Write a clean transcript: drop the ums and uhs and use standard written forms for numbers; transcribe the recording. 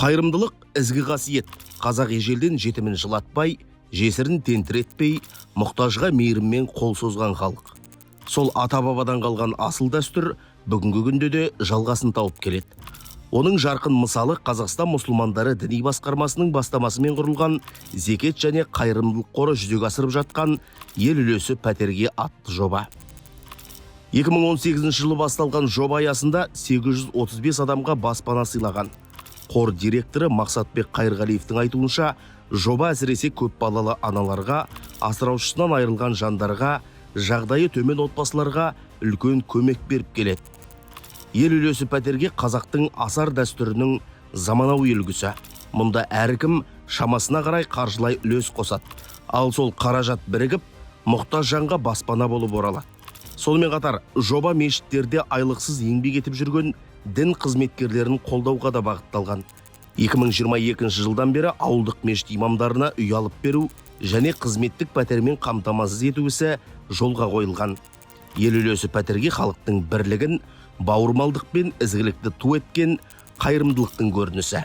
Қайырымдылық – ізгі қасиет. Қазақ ежелден жетімін жылатпай, жесірін тентіретпей, мұқтажға мейіріммен қол созған халық. Сол ата бабадан қалған асыл дәстүр бүгінгі күнде де жалғасын тауып келеді. Оның жарқын мысалы – Қазақстан мұсылмандары діни басқармасының бастамасымен құрылған Зекет және қайырымдылық қоры жүзеге асырып жатқан «Ел үлесі пәтерге» атты жоба. 2018 жылы басталған жоба аясында 835 адамға баспана сыйлаған. Қор директоры Мақсатбек Қайырғалиевтің айтуынша, жоба әсіресе көп балалы аналарға, асыраушысынан айырылған жандарға, жағдайы төмен отбасыларға үлкен көмек беріп келеді. «Ел үлесі пәтерге» – қазақтың асар дәстүрінің заманауи үлгісі. Мұнда әркім шамасына қарай қаржылай үлес қосады, ал сол қаражат бірігіп, мұқтаж жанға баспана болып оралады. Сонымен қатар жоба мешіттерде айлықсыз еңбек етіп жүрген дін қызметкерлерін қолдауға да бағытталған. 2022 жылдан бері ауылдық мешіт имамдарына үй алып беру және қызметтік пәтермен қамтамасыз ету ісі жолға қойылған. «Ел үлесі пәтерге» – халықтың бірлігін, бауырмалдық пен ізгілікті ту еткен қайырымдылықтың көрінісі.